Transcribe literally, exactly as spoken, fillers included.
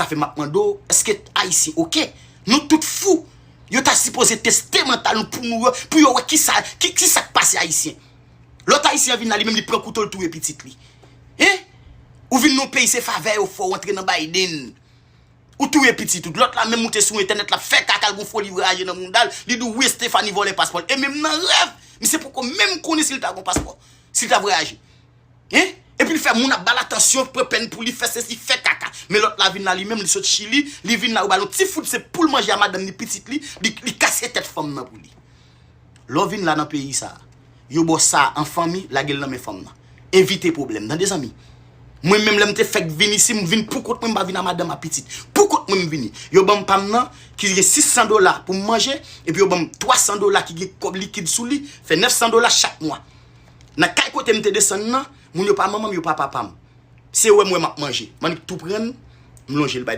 Sa fè m ap mande w, èske Ayisyen oke? Nou tout fou. Yo ta sipoze teste mantal nou pou nou wè, pou yo wè kisa, ki, kisa k pase Ayisyen. Lòt Ayisyen an vin la, li menm li pran kouto, l touye pitit li. Hein? Ou vin nan yon peyi, se favè yo fè w antre nan Biden. Ou touye pitit ou. Lòt la menm moute sou entènèt, l ap fè kaka, l gon foli vwayaje nan mounda l, li di w wi, Stephanie vòlè paspò l. E menm nan rèv, misye poko menm konnen si l ta gon paspò, si l ta vwayaje. Hein? Epi l fè moun ap ba l atansyon, pran pèn pou li, fè sesi, fè kaka. Men lòt la vin la li menm, li sot Chili, li vin la, yo ba l yon ti fout, se pou l manje a madanm ni pitit li, li, li kase tèt fanm nan pou li. Lè w vin la nan peyi sa a, yo ba w sa an fanmi, lage l nan men fanm nan. Evite pwoblèm, tande zanmi. Mwen menm lè m te fèk vin isi, m vin pou kont mwen, m pa vin a madanm a pitit. Pou kont mwen m vini. Yo ban m pa m nan, ki gen sis san dola pou m manje, epi yo ban m twa san dola ki gen kòb likid sou li, fè nèf san dola chak mwa. Nan kay kote m te desann nan, moun yo pa manman m, yo pa papa m. Se wè m wè m ap manje. M annik tou pran l, m lonje l bay